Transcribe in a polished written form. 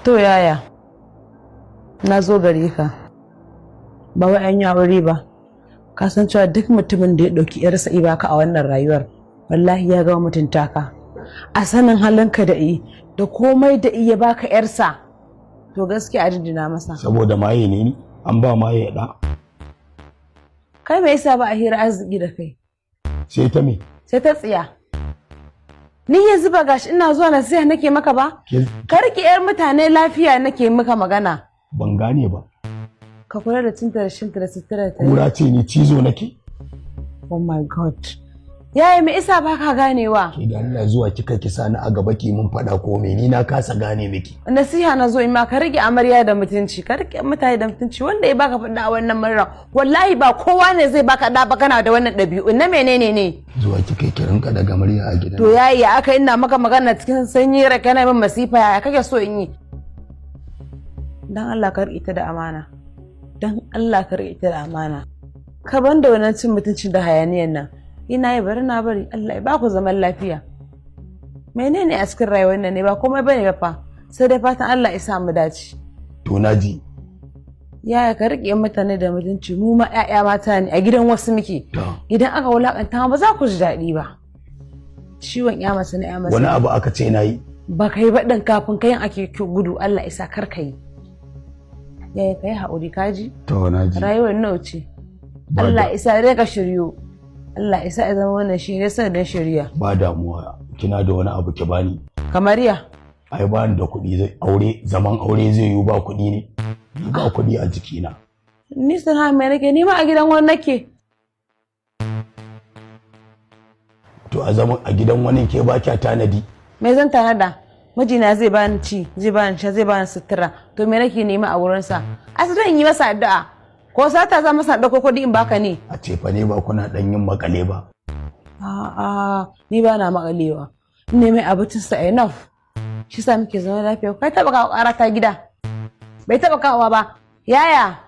To yaya, na zo gare ka. Ba wai an yi aure ba. Ka san cewa duk mutumin da ya ɗauki ‘yarsa i baka a wannan rayuwar, wallahi ya gama mutunta ka. A sanin halinka da i, da komai da iya baka ‘yarsa, to gaskiya a jinjina masa. Saboda maye ne ni, an ba maye da. Kai, me yasa ba a hira arziki da kai? Sai ta me? Sai ta tsiya. Ni yanzu ba gashi ina zuwa nasiha nake maka ba? Ka riƙe 'yar mutane lafiya nake maka magana. Ban gane ba. Ka kula da cinta da shinta da sutura ta. Kura ce ni, cizo nake? Oh my God. Yaya, me isa ba ka ganewa? Ke da Allah, zuwa kika kisa ni a gaba ki mun faɗa ko me, ni na kasa gane miki. Nasiha na zo in ma, ka riƙe amarya da mutunci, ka riƙe mutane da mutunci. Wanda ya baka faɗa a wannan murna, wallahi ba kowa ne zai baka da ba kana da wannan ɗabi'u na menene ne? Zuwa kika ki rinka daga murya a gidan. To yayi, ya aka ina maka magana cikin sanyi rai kana min masifa, yaya kake so in yi? Dan Allah ka riƙe ta da amana. Dan Allah ka riƙe ta da amana. Ka ban da wannan cin mutunci da hayaniyan nan. Ina yi bari na bari, Allah ya baku zaman lafiya. Menene a cikin rayuwar nan ne? Ba komai bane ba fa. Sai dai fatan Allah ya sa mu dace. To, na ji. Yaya, ka riƙe mutane da mutunci, mu ma 'ya'ya mata ne, a gidan wasu muke. To. Idan aka wulakanta ba za ku ji daɗi ba. Ciwon 'ya mace na 'ya mace. Wani abu aka ce na yi? Ba ka yi ba ɗin, kafin kayan ake gudu, Allah isa kar ka yi. Yaya, ka yi haƙuri, ka ji? To, na ji. Rayuwar nawa ce? Ba Allah da- isa dai ka shiryu. Allah isa ya zama wannan shi ne sanadin shirya. Ba damuwa, kina da wani abu ki bani. Kamar ya? Ai bani da kuɗi, zai aure, zaman aure zai yiwu ba kuɗi ne? Ni ba kuɗi a jikina. Ni sana'a mai nake? Ni ma a gidan wani nake. To, a zaman a gidan wani ke ba kya tanadi? Me zan tanada? Mijina zai bani ci, zai bani sha, zai bani sutura. To, me nake nema a wurinsa? Asirin in yi masa addu'a. Ko sata za masa ɗauko kuɗi in baka ne? A ce fa ne ba kuna ɗan yin makale ba? A'a, ni ba na makalewa. In ne mai abincin sa enough. Shi sa muke zama lafiya. Kai taɓa kawo ƙara ta gida? Bai taɓa kawowa ba. Yaya?